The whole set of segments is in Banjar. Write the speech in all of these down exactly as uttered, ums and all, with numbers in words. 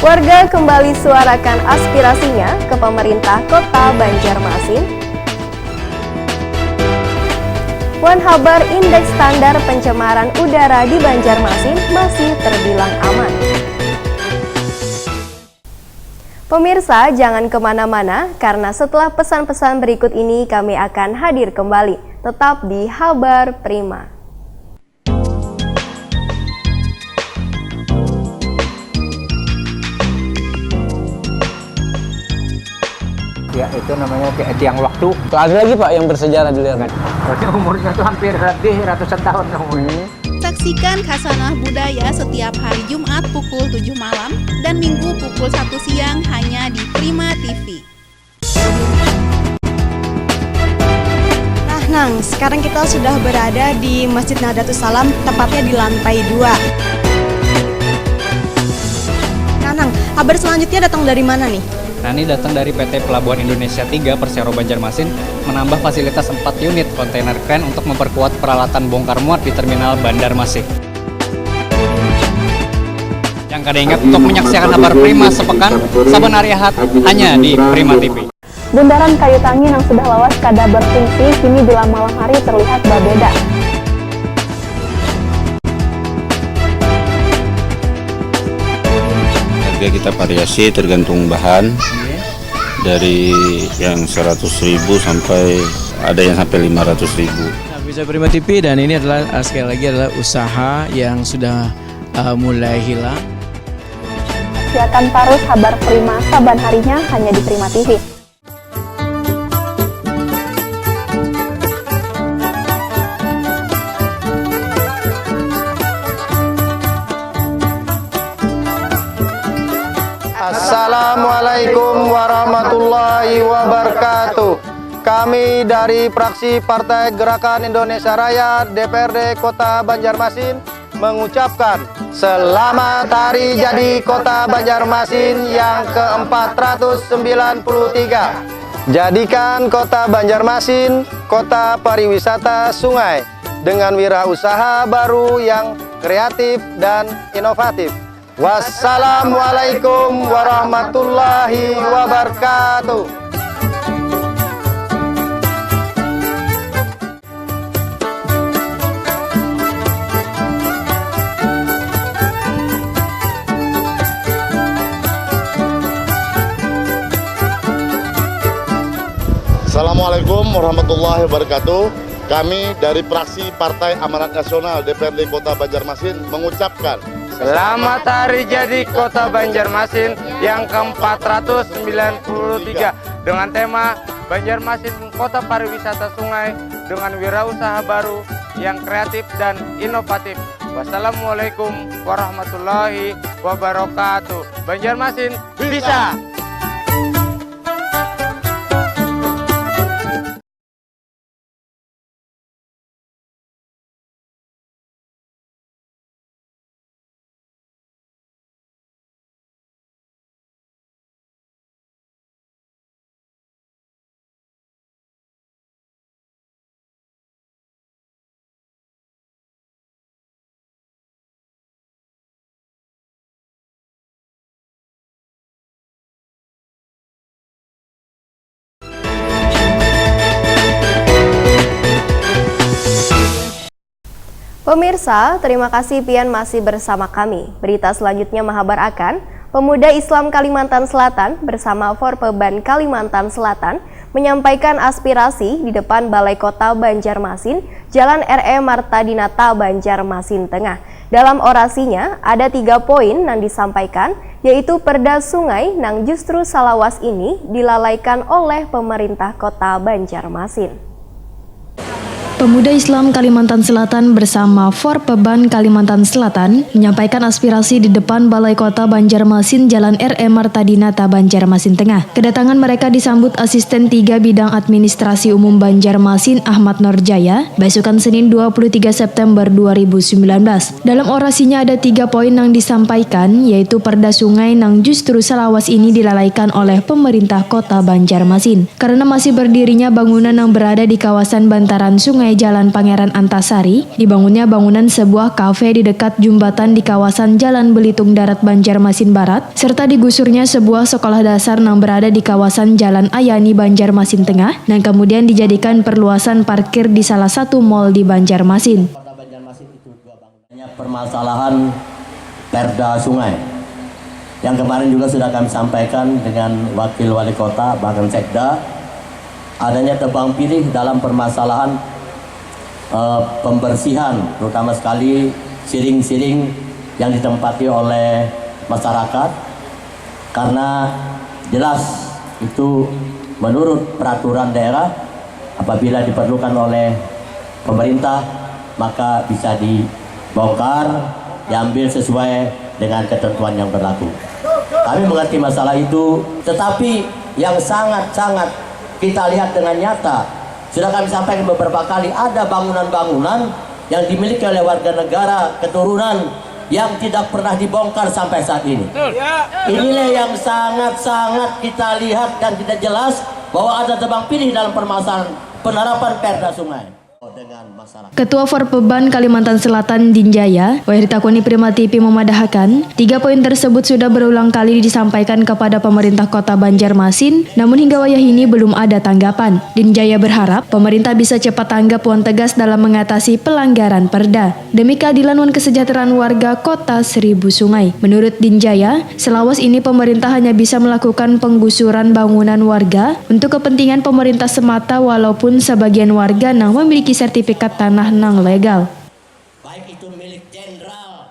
Warga kembali suarakan aspirasinya ke pemerintah Kota Banjarmasin. Wan habar indeks standar pencemaran udara di Banjarmasin masih terbilang aman. Pemirsa, jangan kemana-mana, karena setelah pesan-pesan berikut ini kami akan hadir kembali. Tetap di Habar Prima. Ya, itu namanya ti- tiang waktu. Tuh, ada lagi, Pak, yang bersejarah di lihat. Berarti umurnya tuh hampir lebih ratusan tahun umurnya. Saksikan Khasanah Budaya setiap hari Jumat pukul tujuh malam dan Minggu pukul satu siang hanya di Prima T V. Nah, Nang, sekarang kita sudah berada di Masjid Nahdlatus Salam, tepatnya di lantai dua. Nah, Nang, kabar selanjutnya datang dari mana nih? Nani datang dari P T Pelabuhan Indonesia tiga Persero Banjarmasin menambah fasilitas empat unit kontainer crane untuk memperkuat peralatan bongkar muat di terminal Banjarmasin. Yang kada ingat untuk menyaksikan habar Prima sepekan saban hari Ahad hanya di Prima T V. Bundaran Kayu Tangi nang sudah lawas kada berfungsi kini bila malam hari terlihat babeda. Harga kita variasi tergantung bahan, dari yang seratus ribu sampai ada yang sampai lima ratus ribu. Nah, bisa Prima T V dan ini adalah eh, sekali lagi adalah usaha yang sudah eh, mulai hilang. Saksiakan tarus habar Prima saban harinya hanya di Prima T V. Assalamualaikum warahmatullahi wabarakatuh. Kami dari fraksi Partai Gerakan Indonesia Raya D P R D Kota Banjarmasin mengucapkan selamat hari jadi Kota Banjarmasin yang ke empat ratus sembilan puluh tiga. Jadikan Kota Banjarmasin kota pariwisata sungai dengan wirausaha baru yang kreatif dan inovatif. Wassalamualaikum warahmatullahi wabarakatuh. Assalamualaikum warahmatullahi wabarakatuh. Kami dari fraksi Partai Amanat Nasional D P R D Kota Banjarmasin mengucapkan Selamat Hari Jadi Kota Banjarmasin yang ke empat ratus sembilan puluh tiga dengan tema Banjarmasin Kota Pariwisata Sungai dengan wirausaha baru yang kreatif dan inovatif. Wassalamualaikum warahmatullahi wabarakatuh. Banjarmasin bisa! Pemirsa, terima kasih pian masih bersama kami. Berita selanjutnya mahabar akan Pemuda Islam Kalimantan Selatan bersama Forpeban Kalimantan Selatan menyampaikan aspirasi di depan Balai Kota Banjarmasin, Jalan R E Marta Dinata, Banjarmasin Tengah. Dalam orasinya, ada tiga poin nang disampaikan, yaitu perda sungai nang justru salawas ini dilalaikan oleh pemerintah Kota Banjarmasin. Pemuda Islam Kalimantan Selatan bersama Forpeban Kalimantan Selatan menyampaikan aspirasi di depan Balai Kota Banjarmasin, Jalan R E Marta Dinata, Banjarmasin Tengah. Kedatangan mereka disambut Asisten tiga Bidang Administrasi Umum Banjarmasin, Ahmad Norjaya, basukan Senin dua puluh tiga September dua ribu sembilan belas. Dalam orasinya ada tiga poin nang disampaikan, yaitu perda sungai nang justru salawas ini dilalaikan oleh pemerintah Kota Banjarmasin. Karena masih berdirinya bangunan nang berada di kawasan bantaran sungai Jalan Pangeran Antasari, dibangunnya bangunan sebuah kafe di dekat jumbatan di kawasan Jalan Belitung Darat, Banjarmasin Barat, serta digusurnya sebuah sekolah dasar nang berada di kawasan Jalan Ayani, Banjarmasin Tengah, nang kemudian dijadikan perluasan parkir di salah satu mall di Banjarmasin. Kota Banjarmasin itu dua bangunan. Hanya permasalahan Perda Sungai yang kemarin juga sudah kami sampaikan dengan Wakil Wali Kota, bahkan Sekda, adanya tebang pilih dalam permasalahan, eh, pembersihan, terutama sekali siring-siring yang ditempati oleh masyarakat, karena jelas itu menurut peraturan daerah, apabila diperlukan oleh pemerintah, maka bisa dibongkar, diambil sesuai dengan ketentuan yang berlaku. Kami mengerti masalah itu, tetapi yang sangat-sangat kita lihat dengan nyata, sudah kami sampaikan beberapa kali, ada bangunan-bangunan yang dimiliki oleh warga negara keturunan yang tidak pernah dibongkar sampai saat ini. Inilah yang sangat-sangat kita lihat dan kita jelas bahwa ada tebang pilih dalam permasalahan penerapan Perda Sungai. Ketua Forpeban Kalimantan Selatan, Din Jaya, wayah ditakuni Prima T V memadahakan, tiga poin tersebut sudah berulang kali disampaikan kepada pemerintah Kota Banjarmasin, namun hingga wayah ini belum ada tanggapan. Din Jaya berharap pemerintah bisa cepat tanggap wan tegas dalam mengatasi pelanggaran perda demi keadilan wan kesejahteraan warga Kota Seribu Sungai. Menurut Din Jaya, selawas ini pemerintah hanya bisa melakukan penggusuran bangunan warga untuk kepentingan pemerintah semata, walaupun sebagian warga nang memiliki sertifikat tanah nang legal. Baik itu milik jenderal.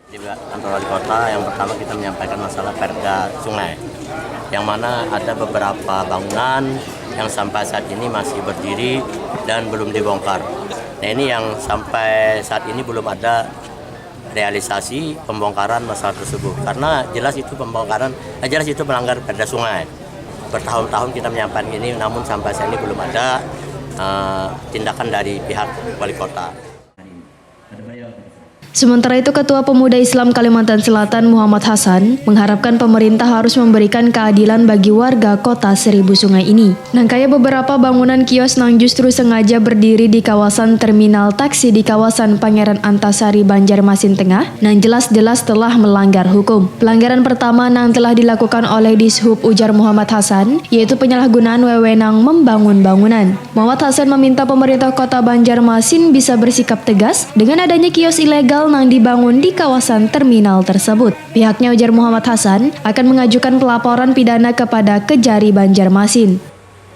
Di kantor wali kota, yang pertama kita menyampaikan masalah Perda Sungai, yang mana ada beberapa bangunan yang sampai saat ini masih berdiri dan belum dibongkar. Nah, ini yang sampai saat ini belum ada realisasi pembongkaran masalah tersebut, karena jelas itu pembongkaran, eh, jelas itu melanggar Perda Sungai. Bertahun-tahun kita menyampaikan ini, namun sampai saat ini belum ada, eh, tindakan dari pihak wali kota. Sementara itu, Ketua Pemuda Islam Kalimantan Selatan, Muhammad Hasan, mengharapkan pemerintah harus memberikan keadilan bagi warga Kota Seribu Sungai ini. Nang kaya beberapa bangunan kios nang justru sengaja berdiri di kawasan terminal taksi di kawasan Pangeran Antasari, Banjarmasin Tengah, nang jelas-jelas telah melanggar hukum. Pelanggaran pertama nang telah dilakukan oleh Dishub, ujar Muhammad Hasan, yaitu penyalahgunaan wewenang membangun bangunan. Muhammad Hasan meminta pemerintah Kota Banjarmasin bisa bersikap tegas dengan adanya kios ilegal nang dibangun di kawasan terminal tersebut. Pihaknya, ujar Muhammad Hasan, akan mengajukan pelaporan pidana kepada Kejari Banjarmasin.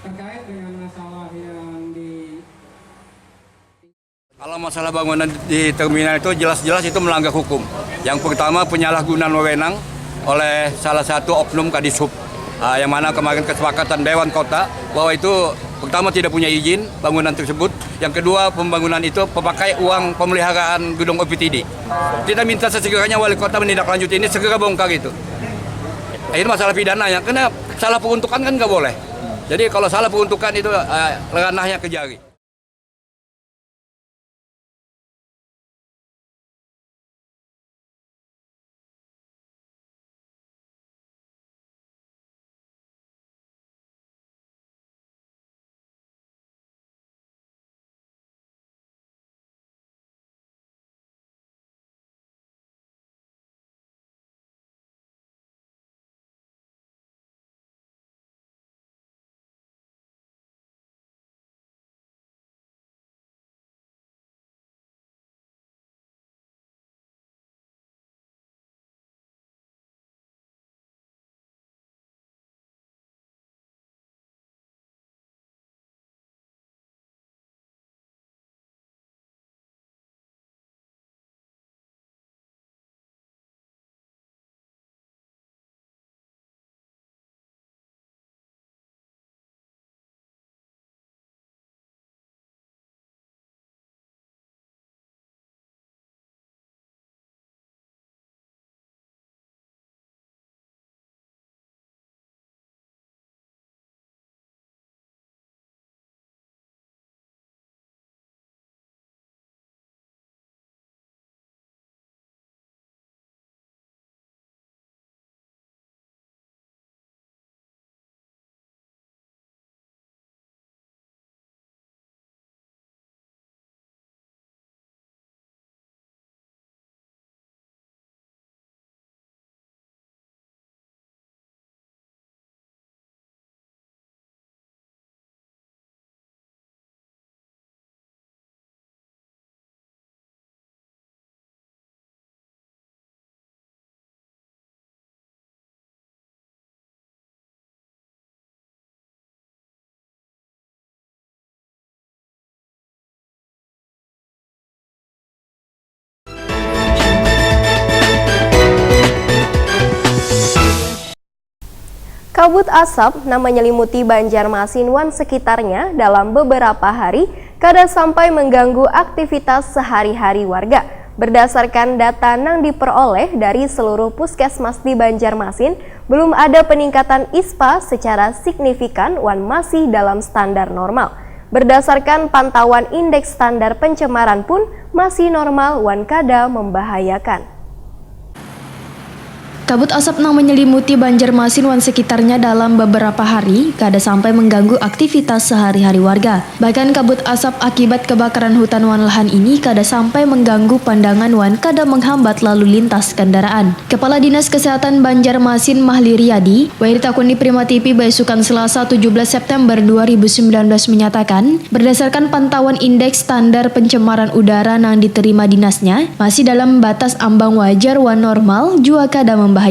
Terkait dengan masalah yang di Kalau masalah bangunan di terminal itu jelas-jelas itu melanggar hukum. Yang pertama, penyalahgunaan wewenang oleh salah satu oknum Kadishub. Ah, yang mana kemarin kesepakatan Dewan Kota bahwa itu pertama tidak punya izin bangunan tersebut. Yang kedua, pembangunan itu memakai uang pemeliharaan gedung O P T D. Kita minta sesegeranya wali kota menindaklanjuti ini, segera bongkar itu. Ini masalah pidana ya, karena salah peruntukan kan nggak boleh. Jadi kalau salah peruntukan itu, eh, ranahnya Kejari. Kabut asap nang menyelimuti Banjarmasin wan sekitarnya dalam beberapa hari kada sampai mengganggu aktivitas sehari-hari warga. Berdasarkan data nang diperoleh dari seluruh puskesmas di Banjarmasin, belum ada peningkatan ispa secara signifikan wan masih dalam standar normal. Berdasarkan pantauan indeks standar pencemaran pun masih normal wan kada membahayakan. Kabut asap nang menyelimuti Banjarmasin wan sekitarnya dalam beberapa hari kada sampai mengganggu aktivitas sehari-hari warga. Bahkan kabut asap akibat kebakaran hutan wan lahan ini kada sampai mengganggu pandangan wan kada menghambat lalu lintas kendaraan. Kepala Dinas Kesehatan Banjarmasin Mahli Riyadi, wayah ditakuni Prima T V baisukan Selasa tujuh belas September dua ribu sembilan belas menyatakan, berdasarkan pantauan indeks standar pencemaran udara nang diterima dinasnya, masih dalam batas ambang wajar wan normal jua kada membahayakan.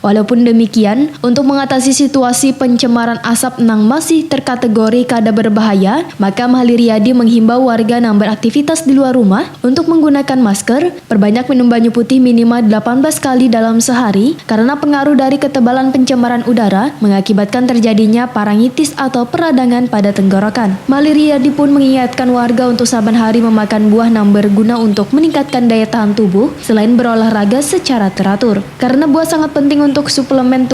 Walaupun demikian, untuk mengatasi situasi pencemaran asap nang masih terkategori kada berbahaya, maka Mahli Riyadi menghimbau warga nang beraktivitas di luar rumah untuk menggunakan masker, perbanyak minum banyu putih minimal delapan belas kali dalam sehari karena pengaruh dari ketebalan pencemaran udara mengakibatkan terjadinya parangitis atau peradangan pada tenggorokan. Mahli Riyadi pun mengingatkan warga untuk saban hari memakan buah nang berguna untuk meningkatkan daya tahan tubuh selain berolahraga secara teratur. Karena buah sangat penting untuk suplemen